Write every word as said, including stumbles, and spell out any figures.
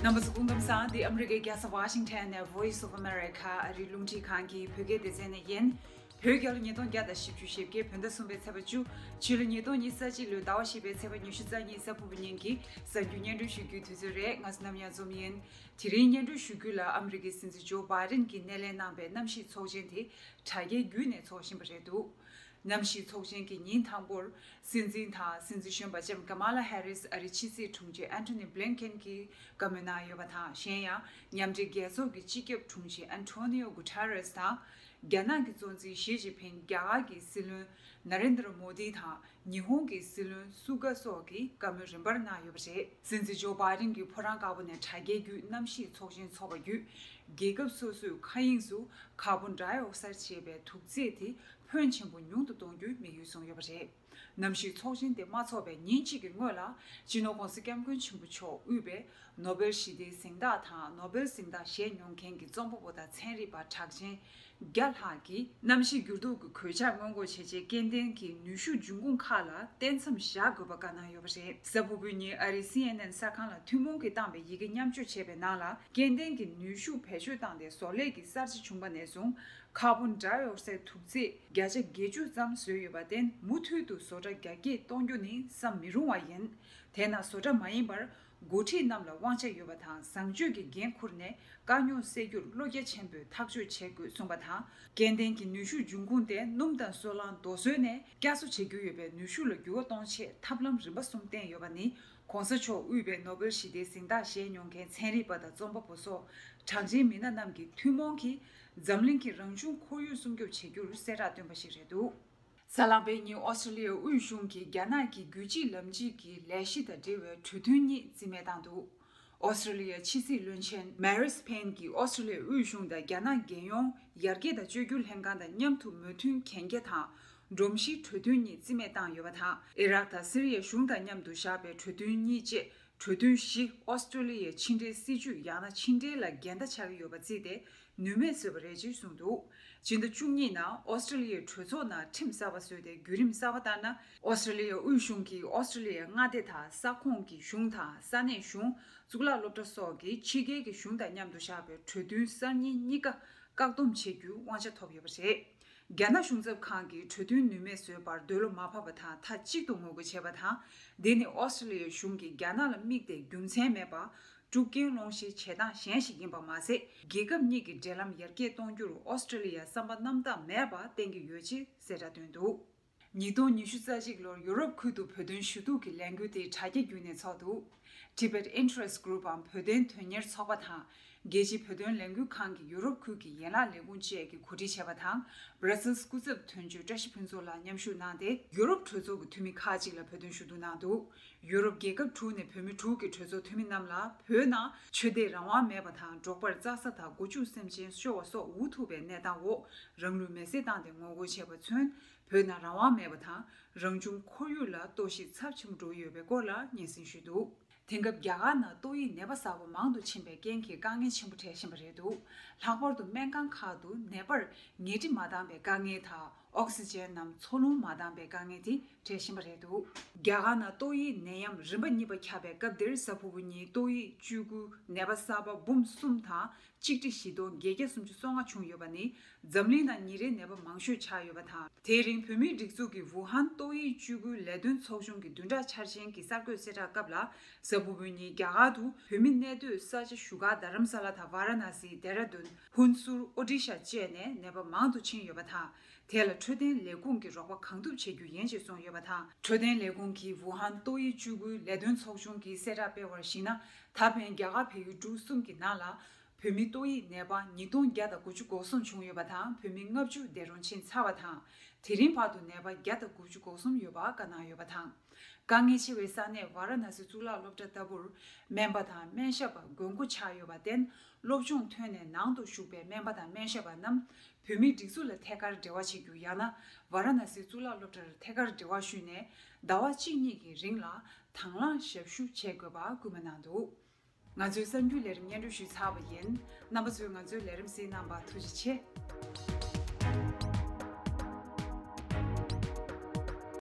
རྣམ་པ་ཚོ་སྐུ་ཁམས་བཟང་། འདི་ཨ་མི་རི་ཀའི་རྒྱལ་ས་ཝ་ཤིང་ཊོན་ནས་Voice of America ཨ་རིའི་རླུང་འཕྲིན་ཁང་གི་བོད་སྐད་སྡེ་ཚན་ནས་ཡིན། བོད་རྒྱལ་ལོ་ཉིས་སྟོང་བརྒྱ་དང་བཞི་བཅུ་ཞེ་བརྒྱད། བོད་ཟླ་གསུམ་པའི་ཚེས་པ་བཅུ། ཕྱི་ལོ་ཉིས་སྟོང་ཉི་ཤུ་རྩ་གཅིག་ལོའི་ཟླ་བ་བཞི་པའི་ཚེས་པ་ཉི་ཤུ་རྩ་གཉིས། གཟའ་ཕུར་བུ་ཉིན་གྱི་གསར་འགྱུར་སྙན་སྒྲོན་ཞུ་རྒྱུའི་དུས་ཚོད་རེད། ང་བསོད་ནམས་གཡང་འཛོམས་ཡིན། དེ་རིང་སྙན་སྒྲོན་ཞུ་རྒྱུ་ལ་ཨ་མི་རི་ཀའི་སྲིད་འཛིན་ཇོ་བྷའི་ཌེན་གྱིས་སྣེ་ལེན་གནང་པའི་གནམ་གཤིས་ཚོགས་ཆེན་དེ་དྲ་རྒྱའི་བརྒྱུད་ནས་འཚོགས་བཞིན་པ་རེད་འདུག་གནམ་གཤིས་ཚོགས་ཆེན་གྱི་ཉིན་དང་པོར། སྲིད་འཛིན་དང་སྲིད་འཛིན་གཞོན་པ་ལྕམ་ཀ་མ་ལ་ཧེ་རིས། ཨ་རིའི་ཕྱི་སྲིད་དྲུང་ཆེ་ཨན་ཐོ་ནི་བྷི་ལིན་ཀེན་གྱིས་བཀའ་མོལ་གནང་ཡོད་པ་དང་། གཞན་ཡང་མཉམ་འབྲེལ་རྒྱལ་ཚོགས་ཀྱི་སྤྱི་ཁྱབ་དྲུང་ཆེ་ཨན་ཐོ་ནི་ཡོ་གུ་ཐེ་རེས་དང་། རྒྱ་ནག་གི་གཙོ་འཛིན་ཞི་ཅིན་ཕིང་། རྒྱ་གར་གྱི་སྲིད་བློན་ན་རེན་དྲ་མོ་དི་དང་། ཉི་ཧོང་གི་སྲིད་བློན་སུ་ག་སོགས་ཀྱིས་བཀའ་མོལ་རིམ་པར་གནང་ཡོད་པ་རེད། སྲིད་འཛིན་ཇོ་བྷའི་ཌེན་གྱིས་ཕོ་བྲང་དཀར་པོ་ནས་དྲ་རྒྱའི་བརྒྱུད་གནམ་གཤིས་ཚོགས་ཆེན་འཚོགས་པ་བརྒྱུད། རྒྱལ་ཁབ་སོ་སོས་མཁའ་དབྱིངས་སུ་ཀར་བོན་ཌའི་ཨོག་སའིད་ཞེས་པའི་དུག་རྫས་དེ་ཕོན་ཆེན་པོ་ཉུང་དུ་གཏོང་རྒྱུའི་དམིགས་ཡུལ་བཟུང་ཡོད་པ་རེད། གནམ་གཤིས་ཚོགས་ཆེན་དེ་མ་འཚོགས་པའི་ཉིན་གཅིག་གི་སྔོན་ལ། སྤྱི་ནོར་༸གོང་ས་༸སྐྱབས་མགོན་ཆེན་པོ་མཆོག་དབུས་པའི་ནོ་བེལ་ཞི་བདེའི་གཟེངས་རྟགས་དང་། ནོ་བེལ་གཟེངས་རྟགས་བཞེས་མྱོང་མཁན་གྱི་རྩོམ་པ་པོ་དང་ཚན་རིག་པ་གྲགས་ཅན་བརྒྱ་ལྷག་གིས། གནམ་གཤིས་འགྱུར་ལྡོག་གི་གོད་ཆག་སྔོན་འགོག་བྱེད་ཆེད་སྐྱེ་ལྡན་གྱི་ནུས་ཤུགས་འབྱུང་ཁུངས་ཁག་ལ་བརྟེན་མཚམས་བཞག་དགོས་པ་བཀའ་གནང་ཡོད་པ་རེད། གཟའ་ཕུར་བུའི་ཉིན་ཨ་རིའི་སི་ཨེན་ཨེན་གསར་ཁང་ལ་ཐུན་མོང་གིས་བཏང་པའི་ཡི་གེ་མཉམ་སྤྱོད་བྱས་པའི་ནང་ལ། སྐྱེ་ལྡན་གྱི་ནུས་ཤུགས་བེད་སྤྱོད་བཏང་སྟེ་བཟོ་ལས་ཀྱི་གསར་བརྗེ་བྱུང་པ་ནས་བཟུང་། ཀར་བོན་ཌའི་ཨོག་སའིད་དུག་རྫས་བརྒྱ་ཆ་བརྒྱད་ཅུ་ཙམ་བཟོས་ཡོད་པར་བརྟེན། མུ་མཐུད་དུ་བཟོ་གྲྭ་རྒྱ་སྐྱེད་གཏོང་རྒྱུ་ནི་བསམ་མི་རུང་བ་ཡིན། དེས་ན་བཟོ་གྲྭ་མ་ཡིན་པར་འགོ་ཁྲིད་རྣམས་ལ་དབང་ཆ་ཡོད་པ་དང་། བཟང་སྤྱོད་ཀྱི་འགན་འཁུར་ནས་དཀའ་རྙོག་སེལ་རྒྱུར་བློ་རྒྱ་ཆེན་པོས་ཐག་གཅོད་བྱེད་དགོས་གསུངས་པ་དང་། སྐྱེ་ལྡན་གྱི་ནུས་ཤུགས་འབྱུང་ཁུངས་དེ་སྣུམ་དང་སོལ་རླངས་རྡོ་སོལ་ནས་བསྐྱར་གསོ་བྱེད་རྒྱུ་ཡོད་པའི་ནུས་ཤུགས་ལ་འགྱུར་བ་གཏོང་ཆེད་ཐབས་ལམ་རིམ་པ་གསུམ་བསྟན་ཡོད་པ་ནི། ༸གོང་ས་མཆོག་དབུས་པའི་ནོ་བེལ་ཞི་བདེའི་གཟེངས་རྟགས་བཞེས་མྱོང་མཁན་ཚན་རིག་པ་དང་རྩོམ་པ་པོ་སོགས་གྲགས་ཅན་མི་སྣ་རྣམས་ཀྱིས་ཐུན་མོང་གིས་འཛམ་གླིང་གི་རང་བྱུང་ཁོར་ཡུག་སྲུང་སྐྱོབ་བྱེད་རྒྱུར་གསལ་བསྒྲགས་བཏོན་པ་ཞིག་རེད་འདུག་གཟའ་ལྷག་པའི་ཉིན་ཨོ་སི་ཀྲི་ལི་ཡའི་དབུས་གཞུང་གིས་རྒྱ་ནག་གི་རྒྱུད་གཅིག་ལམ་གཅིག་གི་ལས་གཞི་དང་འབྲེལ་བའི་གྲོས་མཐུན་གཉིས་རྩིས་མེད་བཏང་འདུག་ཨོ་སི་ཀྲི་ལི་ཡའི་ཕྱི་སྲིད་བློན་ཆེན་མེ་རིས་པེན་གྱིས་ཨོ་སི་ཀྲི་ལི་ཡའི་དབུས་གཞུང་དང་རྒྱ་ནག་རྒྱལ་ཡོངས་ཡར་རྒྱས་དང་བཅོས་བསྒྱུར་ལྷན་ཁང་དང་མཉམ་དུ་མོས་མཐུན་གན་རྒྱ་དང་། སྒྲོམ་གཞིའི་གྲོས་མཐུན་གཉིས་རྩིས་མེད་བཏང་ཡོད་པ་དང་། ཨི་རག་དང་སི་རི་ཡའི་གཞུང་དང་མཉམ་དུ་བཞག་པའི་གྲོས་མཐུན་གཉིས་བཅས་གྲོས་མཐུན་བཞི་ཨོ་སི་ཀྲི་ལི་ཡའི་ཕྱི་འབྲེལ་སྲིད་ཇུས་ཡང་ན་ཕྱི་འབྲེལ་ལ་འགལ་ཟླ་ཆགས་ཀྱི་ཡོད་པ་བརྩིས་ཏེ་ནུས་མེད་བཟོས་པ་རེད་ཅེས་གསུངས་འདུག་ཕྱི་ཟླ་བཅུ་གཉིས་ནང་ཨོ་སི་ཀྲི་ལི་ཡའི་གྲོས་ཚོགས་ནང་ཁྲིམས་གསར་པ་བཟོས་ཏེ་བརྒྱུད་རིམ་གསར་པ་ལྟར་ན། ཨོ་སི་ཀྲི་ལི་ཡའི་དབུས་གཞུང་གིས་ཨོ་སི་ཀྲི་ལི་ཡའི་མངའ་སྡེ་དང་ས་ཁོངས་ཀྱི་གཞུང་དང་ས་གནས་གཞུང་། གཙུག་ལག་སློབ་གྲྭ་སོགས་ཀྱིས་ཕྱི་རྒྱལ་གྱི་གཞུང་དང་མཉམ་དུ་བཞག་པའི་གྲོས་མཐུན་གསར་རྙིང་གཉིས་ཀ་བཀག་སྡོམ་བྱེད་རྒྱུའི་དབང་ཆ་ཐོབ་ཡོད་པ་རེད། རྒྱ་ནག་གཞུང་ཚབ་ཁང་གིས་གྲོས་མཐུན་ནུས་མེད་བཟོས་པར་འདོད་བློ་མ་བབས་པ་དང་མཐའ་གཅིག་ཏུ་ངོ་རྒོལ་བྱས་པ་དང་། འདི་ནི་ཨོ་སི་ཀྲི་ལི་ཡའི་གཞུང་གིས་རྒྱ་ནག་ལ་དམིགས་ཏེ་རྒྱུ་མཚན་མེད་པར་དཀྲུག་རྐྱེན་སློང་གཞིའི་བྱེད་སྟངས་གཞན་ཞིག་ཡིན་པ་མ་ཟད། རྒྱལ་ཁབ་གཉིས་ཀྱི་འབྲེལ་ལམ་ཡར་རྒྱས་གཏོང་རྒྱུར་ཨོ་སི་ཀྲི་ལི་ཡ་བསམ་པ་རྣམ་དག་མེད་པ་བསྟན་གྱི་ཡོད་ཅེས་གསལ་བསྒྲགས་བཏོན་འདུག་ཉིས་སྟོང་ཉི་ཤུ་རྩ་གཅིག་ལོར་ཡུ་རོབ་ཁུལ་དུ་བོད་དོན་ཞུ་གཏུག་གི་ལས་འགུལ་དེ་དྲ་རྒྱ་བརྒྱུད་ནས་འཚོགས་འདུག Tibet Interest Group འམ་བོད་དོན་དོན་གཉེར་ཚོགས་པ་དང་། རྒྱལ་སྤྱིའི་བོད་དོན་ལས་འགུལ་ཁང་གི་ཡུ་རོབ་ཁུལ་གྱི་ཡན་ལག་ལས་ཁུངས་བཅས་ཀྱིས་གོ་སྒྲིག་བྱས་པ་དང་། སྦྲ་སིལ་སྐུ་ཚབ་དོན་གཅོད་བཀྲ་ཤིས་ཕུན་ཚོགས་ལགས་མཉམ་ཞུགས་གནང་སྟེ། ཡུ་རོབ་གྲོས་ཚོགས་ཀྱི་འཐུས་མི་ཁག་ཅིག་ལ་བོད་དོན་ཞུ་གཏུག་གནང་འདུག་ཡུ་རོབ་རྒྱལ་ཁབ་དྲུག་ནས་བོད་མི་དྲུག་གི་གྲོས་ཚོགས་འཐུས་མི་རྣམས་ལ། བོད་ནང་ཆོས་དད་རང་དབང་མེད་པ་དང་། འབྲོག་པར་རྩྭ་ས་དང་སྒོ་ཕྱུགས་སེམས་ཅན་ཤོར་བ་སོགས་འུ་ཐུག་པའི་གནས་སྟངས་འོག་རང་ལུས་མེར་སྲེག་བཏང་སྟེ་ངོ་རྒོལ་བྱས་པ་མཚོན། བོད་ནང་རང་དབང་མེད་པ་དང་། རང་བྱུང་ཁོར་ཡུག་ལ་གཏོར་བཤིག་ཚབས་ཆེན་པོ་འགྲོ་གི་ཡོད་པའི་སྐོར་ལ་སྙན་སེང་ཞུས་འདུག་དེང་སྐབས་རྒྱ་གར་ནང་ཏོག་དབྱིབས་ནད་པ་གསར་པ་མང་དུ་ཕྱིན་པའི་རྐྱེན་གྱིས་དཀའ་ངལ་ཆེན་པོ་འཕྲད་བཞིན་པ་རེད་འདུག་ལྷག་པར་དུ་སྨན་ཁང་ཁག་ཏུ་ནད་པར་ཉལ་ཁྲི་མ་འདང་པའི་དཀའ་ངལ་དང་། ཨོག་སི་ཅན་ནམ་འཚོ་རླུང་མ་འདང་པའི་དཀའ་ངལ་དེ་འཕྲད་བཞིན་པ་རེད་འདུག་རྒྱ་གར་ནང་ཏོག་དབྱིབས་ནད་ཡམས་རིམ་པ་གཉིས་པ་ཁྱབ་པའི་སྐབས་འདིར་གཟའ་ཕུར་བུ་ཉིན་ཏོག་དབྱིབས་བཅུ་དགུ་ནད་པ་གསར་པ་འབུམ་གསུམ་དང་ཆིག་ཁྲི་བཞི་སྟོང་བརྒྱད་བརྒྱ་སུམ་ཅུ་སོ་ལྔ་བྱུང་ཡོད་པ་ནི། འཛམ་གླིང་ནང་ཉིན་རེའི་ནད་པ་མང་ཤོས་ཆགས་ཡོད་པ་དང་། དེའི་རིང་བོད་མིའི་སྒྲིག་འཛུགས་ཀྱི་ཝུ་ཧན་ཏོག་དབྱིབས་བཅུ་དགུའི་ལས་དོན་ཚོགས་ཆུང་གི་བདུན་ཕྲག་འཆར་ཅན་གྱི་གསར་འགོད་གསལ་བསྒྲགས་སྐབས་ལ། གཟའ་ཕུར་བུའི་ཉིན་རྒྱ་གར་དུ་བོད་མི་གནས་སྡོད་ས་ཆ་བཞུགས་སྒར་རྡ་རམ་ས་ལ་དང་ཝཱ་ར་ཎ་སི། ལྡེ་ར་ལྡུན། ཧུན་སུར། ཨོ་ཌི་ཤ་བཅས་ནས་ནད་པ་མང་དུ་ཕྱིན་ཡོད་པ་དང་། དེ་ལ་འཕྲོད་བསྟེན་ལས་ཁུངས་ཀྱིས་རོགས་པ་གང་ཐུབ་བྱེད་རྒྱུ་ཡིན་ཞེས་གསུངས་ཡོད་པ་དང་། འཕྲོད་བསྟེན་ལས་ཁུངས་ཀྱིས་ཝུ་ཧན་ཏོག་དབྱིབས་བཅུ་དགུའི་ལས་དོན་ཚོགས་ཆུང་གིས་གསལ་བསྒྲགས་སྤེལ་བར་གཞིགས་ན། ད་ཕན་རྒྱ་གར་བལ་ཡུལ་འབྲུག་གསུམ་གྱི་ནང་ལ་བོད་མི་ཏོག་དབྱིབས་ནད་པ་ཉིས་སྟོང་བརྒྱ་དང་དགུ་བཅུ་གོ་གསུམ་བྱུང་ཡོད་པ་དང་། བོད་མི་ལྔ་བཅུ་འདས་གྲོངས་ཕྱིན་ཚར་བ་དང་། དེ་རིང་བར་དུ་ནད་པ་བརྒྱ་དང་དགུ་བཅུ་གོ་གསུམ་ཡོད་པ་བཀའ་གནང་ཡོད་པ་དང་། དཀའ་ངལ་ཆེ་བའི་ས་གནས་ཝཱ་ར་ཎ་སི་གཙུག་ལག་སློབ་གྲྭ་ལྟ་བུར་སྨན་པ་དང་སྨན་ཞབས་པ་དགོས་མཁོ་ཆགས་ཡོད་པར་བརྟེན། སློབ་སྦྱོང་ཐོན་ནས་ནང་དུ་ཞུགས་པའི་སྨན་པ་དང་སྨན་ཞབས་པ་རྣམས་བོད་མིའི་སྒྲིག་འཛུགས་ལ་ཐད་ཀར་འབྲེལ་བ་བྱེད་རྒྱུ། ཡང་ན་ཝཱ་ར་ཎ་སི་གཙུག་ལག་སློབ་གྲྭར་ཐད་ཀར་འབྲེལ་བ་ཞུས་ནས་ཟླ་བ་གཅིག་གཉིས་ཀྱི་རིང་ལ་དང་བླངས་ཞབས་ཞུ་བྱེད་དགོས་པ་སྐུལ་མ་གནང་འདུག་ང་ཚོའི་གསར་འགྱུར་ལས་རིམ་སྙན་སྒྲོན་ཞུས་ཚར་བ་ཡིན། རྣམ་པ་ཚོས་ང་ཚོའི་ལས་རིམ་གཟིགས་གནང་བར་ཐུགས་རྗེ་ཆེ།